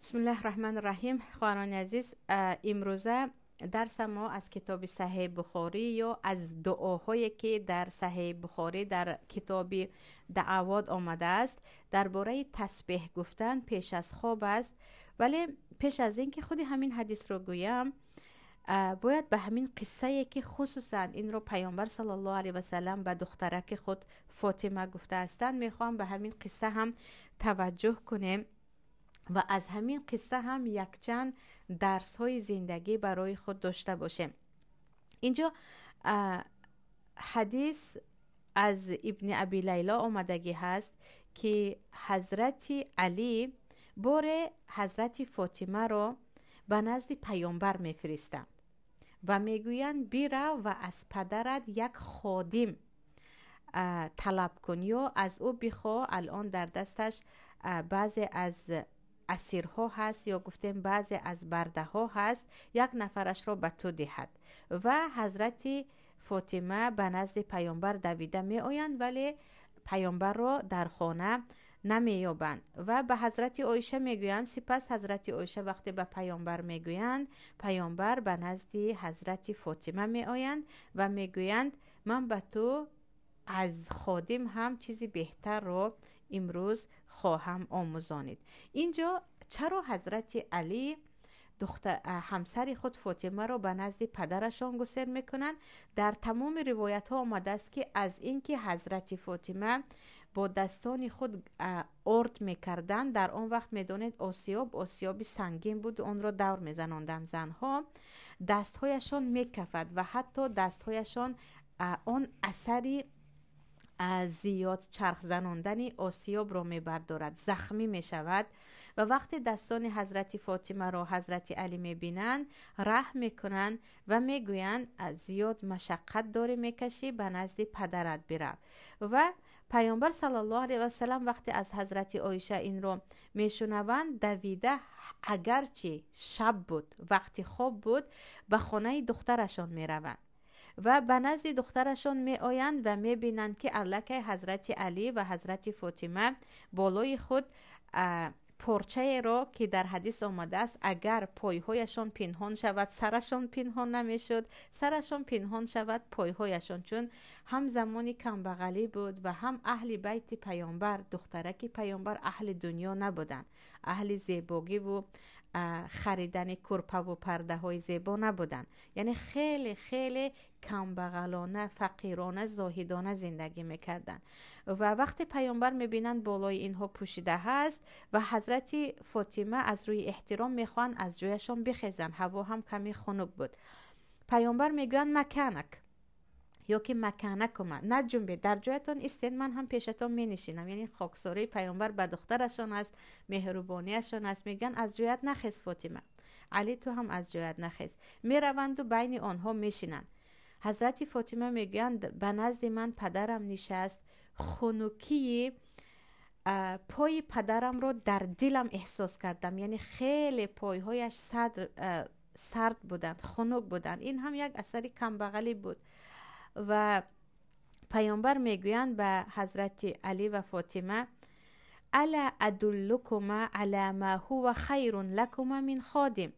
Бисмиллаҳ раҳмани раҳим. Хоҳарони азиз, имрӯза дарса мо аз китоби Саҳеҳи Бухорӣ ё аз дуоҳое, ки дар Саҳеҳи Бухорӣ дар китоби даъвот омадааст, дар бораи тасбеҳ гуфтан пеш аз хоб аст. Вале пеш аз ин ки худи ҳамин ҳадисро гӯям, бояд ба ҳамин қиссае, ки хусусан инро Пайғамбар саллаллоҳу алайҳи васаллам ба духтараки худ Фотима гуфтаастанд, мехоҳам ба ҳамин қисса ҳам таваҷҷӯҳ кунем ва аз ҳамин қисса ҳам якчанд дарсҳои зиндагӣ барои худ дошта бошем. Инҷо ҳадис аз Ибни Аби Лайло омадагӣ ҳаст, ки Ҳазрати Алӣ боре Ҳазрати Фотимаро ба назди Пайғамбар мефиристанд ва мегӯянд: бирав ва аз падарат як ходим талаб кун ё аз ӯ бихоҳ. Алон дар дасташ баъзе аз асирҳо ҳаст ё гуфтем баъзе аз бардаҳо ҳаст, як нафарашро ба ту диҳад. Ва Ҳазрати Фотима ба назди Пайғамбар давида меоянд, вале Пайғамбарро дар хона намеёбанд ва ба Ҳазрати Оиша мегӯянд. Сипас Ҳазрати Оиша вақте ба Пайғамбар мегӯянд, Пайғамбар ба назди Ҳазрати Фотима меоянд ва мегӯянд: ман ба ту аз ходим ҳам чизи беҳтарро имрӯз хоҳам омӯзонид. Инҷо чаро Ҳазрати Алӣ ҳамсари худ Фотимаро ба назди падарашон гусел мекунанд? Дар тамоми ривоятҳо омадааст, ки аз ин ки Ҳазрати Фотима бо дастони худ орд мекарданд, дар он вақт медонед осиёб, осиёби сангин буд, онро давр мезанонданд занҳо, дастҳояшон мекафад ва ҳатто дастҳояшон он асари зиёд чарх занондани осиёбро мебардорад, захмӣ мешавад. Ва вақте дастони Ҳазрати Фотимаро Ҳазрати Алӣ мебинанд, раҳм мекунанд ва мегӯянд: зиёд машаққат дорӣ мекашӣ, ба назди падарат бирав. Ва Пайғамбар саллаллоҳу алайҳи васаллам вақте аз Ҳазрати Оиша инро мешунаванд, давида, агарчи шаб буд, вақти хоб буд, ба хонаи духтарашон мераванд ва ба назди духтарашон меоянд ва мебинанд, ки аллакай Ҳазрати Алӣ ва Ҳазрати Фотима болои худ порчаеро, ки дар ҳадис омадааст, агар пойҳояшон пинҳон шавад, сарашон пинҳон намешуд, сарашон пинҳон шавад, пойҳояшон, чун ҳам замони камбағалӣ буд ва ҳам аҳли байти Пайғамбар, духтараки Пайғамбар, аҳли дунё набуданд, аҳли зебогиву харидани курпаву пардаҳои зебо набуданд, яъне хеле хеле камбағалона, фақирона, зоҳидона зиндагӣ мекарданд. Ва вақте Пайғамбар мебинанд болои инҳо пӯшида ҳаст ва Ҳазрати Фотима аз рӯи эҳтиром мехоҳанд аз ҷояшон бихезанд, ҳаво ҳам каме хунук буд, Пайғамбар мегӯянд: маканак ё ки маканакума, наҷунбед, дар ҷоятон истед, ман ҳам пешатон менишинам. Яъне хоксории Пайғамбар ба духтарашон аст, меҳрубонияшон аст. Мегӯянд: аз ҷоят нахез, Фотима, Алӣ, ту ҳам аз ҷоят нахез. Мераванду байни онҳо мешинанд. Ҳазрати Фотима мегӯянд: ба назди ман падарам нишаст, хунукии пои падарамро дар дилам эҳсос кардам, яъне хеле пойҳояш сард буданд, хунук буданд. Ин ҳам як асари камбағалӣ буд. Ва Пайғамбар мегӯянд ба Ҳазрати Алӣ ва Фотима: ала адуллукума ала ма ҳува хайрун лакума мин ходим?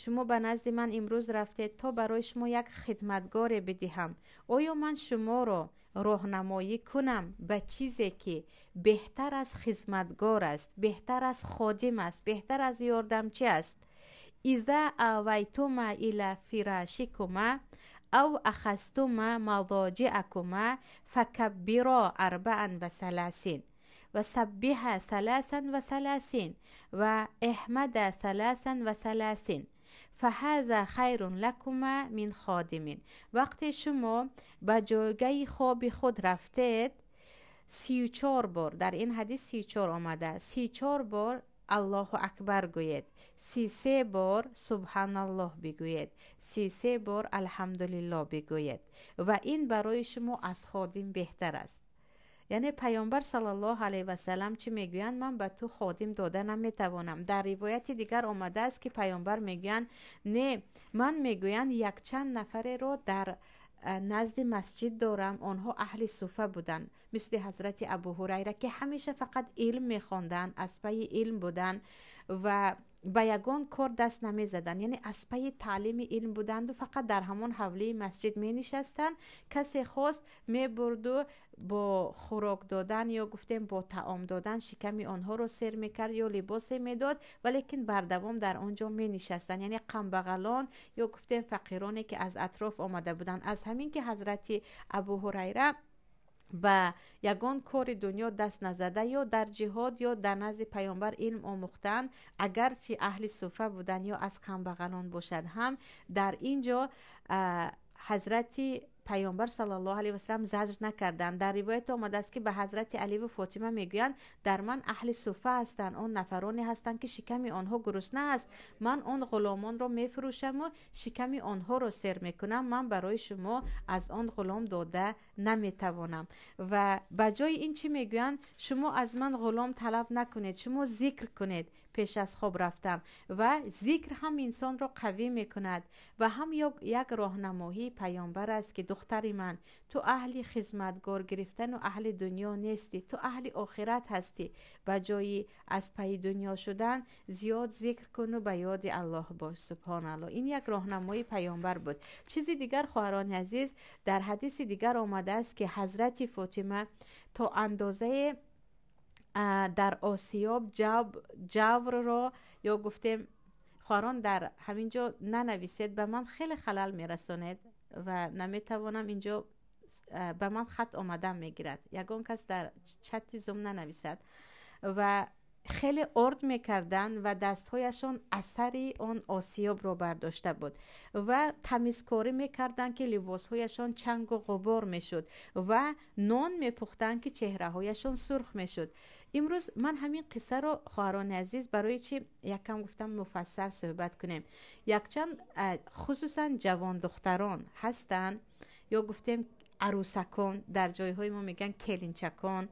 Шумо ба назди ман имрӯз рафтед, то барои шумо як хидматгоре бидиҳам. Оё ман шуморо роҳнамоӣ кунам ба чизе, ки беҳтар аз хизматгор аст, беҳтар аз ходим аст, беҳтар аз ёрдамчӣ аст? Иза авайтума ила фирашикума ав ахастума мадоҷиакума факаббиро арбаан ва саласин ва саббиҳа саласан ва саласин ва эҳмада саласан ва саласин фаҳаза хайрун лакума мин ходимин. Вақте шумо ба ҷойгаҳи хоби худ рафтед, 34 бор, дар ин ҳадис 34 омадааст, 34 бор Аллоҳу акбар гӯед, 33 бор субҳаналлоҳ бигӯед, 33 бор алҳамдулиллоҳ бигӯед ва ин барои шумо аз ходим беҳтар аст. Яъне Пайғамбар саллаллоҳу алайҳи васаллам чӣ мегӯянд? Ман ба ту ходим дода наметавонам. Дар ривояти дигар омадааст, ки Пайғамбар мегӯянд: не, ман, мегӯянд, якчанд нафареро дар назди масҷид дорам, онҳо аҳли суфа буданд, мисли Ҳазрати Абу Ҳурайра, ки ҳамеша фақат илм мехонданд, аз пайи илм буданд. Ва ба ягон кор даст намезаданд, яъне аз пайи таълими илм буданду фақат дар ҳамон ҳавлии масҷид менишастанд. Касе хост, мебурду бо хӯрок додан ё гуфтем бо таом додан шиками онҳоро сер мекард ё либосе медод, валекин бардавом дар он ҷо менишастанд. Яъне камбағалон ё гуфтем фақироне, ки аз атроф омада буданд, аз ҳамин ки ҳазрати Абу Ҳурайра ба ягон кори дунё даст назада, ё дар ҷиҳод, ё дар назди Паёмбар илм омӯхтан, агарчи аҳли суфа буданд ё аз камбағалон бошад ҳам, дар ин ҷо ҳазрати Паёмбар саллаллоҳу алайҳи васалам заҷр накарданд. Дар ривоят омадааст, ки ба ҳазрати Аливу Фотима мегӯянд: «Дар ман аҳли суфа ҳастанд, он нафароне ҳастанд, ки шиками онҳо гурусна аст. Ман он ғуломонро мефурӯшаму шиками онҳоро сер мекунам. Ман барои шумо аз он ғулом дода наметавонам». Ва ба ҷои ин чӣ мегӯянд? «Шумо аз ман ғулом талаб накунед, шумо зикр кунед пеш аз хоб рафтан». Ва зикр ҳам инсонро қавӣ мекунад ва ҳам як роҳнамоии Паёмбар аст, ки духтари ман, ту аҳли хизматгор гирифтану аҳли дунё нестӣ, ту аҳли охират ҳастӣ. Ба ҷои аз пайи дунё шудан зиёд зикр куну ба ёди Аллоҳ бош. Субҳоналлоҳ, ин як роҳнамоии Паёмбар буд. Чизи дигар, хоҳарони азиз, дар ҳадиси дигар омадааст, ки ҳазрати Фотима то андозае дар осиёб ҷаврро ё гуфтем, хоҳарон, дар ҳамин ҷо нанависед, ба ман хеле халал мерасонед ва наметавонам, инҷо ба ман хат омадан мегирад. Ягон кас дар чати Зум нанависад. Ва хеле орд мекарданд ва дастҳояшон асари он осиёбро бардошта буд ва тамизкорӣ мекарданд, ки либосҳояшон чангу ғубор мешуд, ва нон мепухтанд, ки чеҳраҳояшон сурх мешуд. Имрӯз ман ҳамин қиссаро, хоҳарони азиз, барои чи якам гуфтам муфассал суҳбат кунем. Якчанд, хусусан ҷавондухтарон ҳастанд ё гуфтем арӯсакон, дар ҷойҳои мо мегӯянд келинчакон,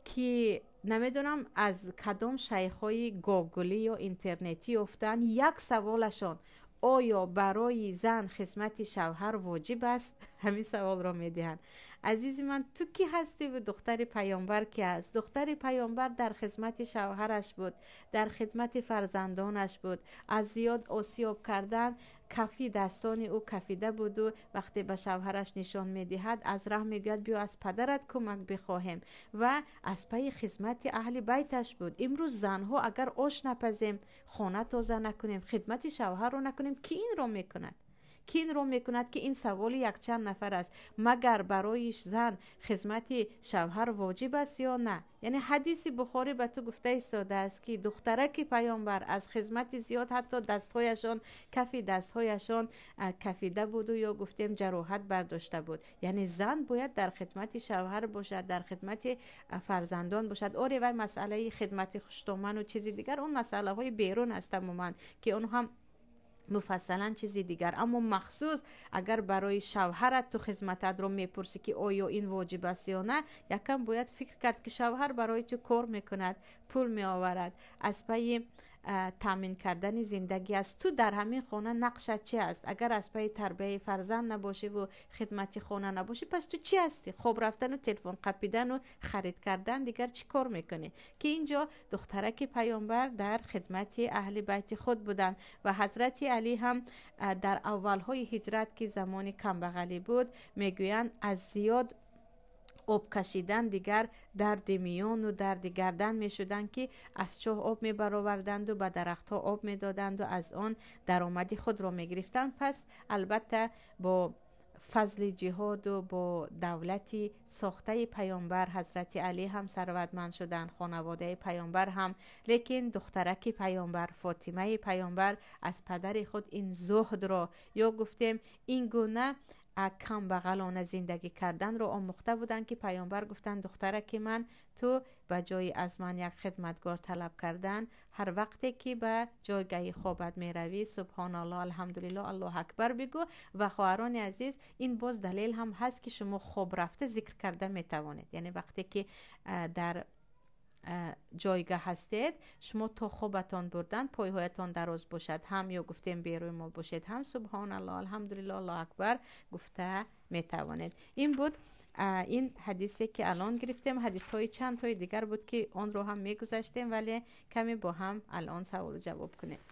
ки намедонам аз кадом шайхҳои гогулӣ ё интернетӣ ёфтанд, як саволашон: «Оё барои зан хизмати шавҳар воҷиб аст?» Ҳамин саволро медиҳанд. Азизи ман, ту кӣ ҳастиву духтари Паёмбар ки аст? Духтари Паёмбар дар хизмати шавҳараш буд, дар хидмати фарзандонаш буд. Аз зиёд осиёб кардан кафи дастони ӯ кафида буду вақте ба шавҳараш нишон медиҳад, аз раҳ мегӯяд: «Биё, аз падарат кӯмак бихоҳем». Ва аз пайи хизмати аҳли байташ буд. Имрӯз занҳо агар ош напазем, хона тоза накунем, хидмати шавҳарро накунем, кӣ инро мекунад? Кӣ инро мекунад? Ки ин саволи якчанд нафар аст: магар барои зан хизмати шавҳар воҷиб аст ё на? Яъне ҳадиси Бухорӣ ба ту гуфта истодааст, ки духтараки Паёмбар аз хизмати зиёд ҳатто дастҳояшон, кафи дастҳояшон кафида буду ё гуфтем ҷароҳат бардошта буд. Яъне зан бояд дар хидмати шавҳар бошад, дар хидмати фарзандон бошад. Оре, вай масъалаи хидмати хуштоману чизи дигар, он масъалаҳои берун аст тамоман, ки он ҳам муфассалан чизи дигар. Аммо махсус агар барои шавҳарат ту хизмататро мепурсӣ, ки оё ин воҷиб аст ё на, якам бояд фикр кард, ки шавҳар барои ту кор мекунад, пул меоварад, аз пайи таъмин кардани зиндагӣ аст. Ту дар ҳамин хона нақшат чи аст? Агар аз пайи тарбияи фарзанд набошиву хидмати хона набошӣ, пас ту чӣ ҳастӣ? Хоб рафтану телефон қапидану харид кардан, дигар чӣ кор мекунӣ? Ки инҷо духтараки Паёмбар дар хидмати аҳли байти худ буданд. Ва ҳазрати Алӣ ҳам дар аввалҳои ҳиҷрат, ки замони камбағалӣ буд, мегӯянд, аз зиёд об кашидан дигар дарди миёну дарди гардан мешуданд, ки аз чоҳ об мебароварданду ба дарахтҳо об медоданду аз он даромади худро мегирифтанд. Пас албатта бо фазли ҷиҳоду бо давлати сохтаи Паёмбар ҳазрати Алӣ ҳам сарватманд шуданд, хонаводаи Паёмбар ҳам. Лекин духтараки Паёмбар, Фотимаи Паёмбар, аз падари худ ин зуҳдро ё гуфтем ин гуна камбағалона зиндагӣ карданро омӯхта буданд, ки Паёмбар гуфтанд: «Духтараки ман, ту ба ҷои аз ман як хидматгор талаб кардан, ҳар вақте ки ба ҷойгаҳи хобат меравӣ, субҳоналлоҳ, алҳамдулиллоҳ, аллоҳу акбар бигӯ». Ва хоҳарони азиз, ин боз далел ҳам ҳаст, ки шумо хоб рафта зикр карда метавонед. Яъне вақте ки дар ҷойгаҳ ҳастед, шумо то хобатон бурдан, пойҳоятон дароз бошад ҳам ё гуфтем берӯймол бошед ҳам, субҳоналлоҳ, алҳамдулиллоҳ, аллоҳу акбар гуфта метавонед. Ин буд. Ин ҳадисе ки алон гирифтем, ҳадисҳои чандтои дигар буд, ки онро ҳам мегузаштем, вале каме бо ҳам алон саволу ҷавоб кунем.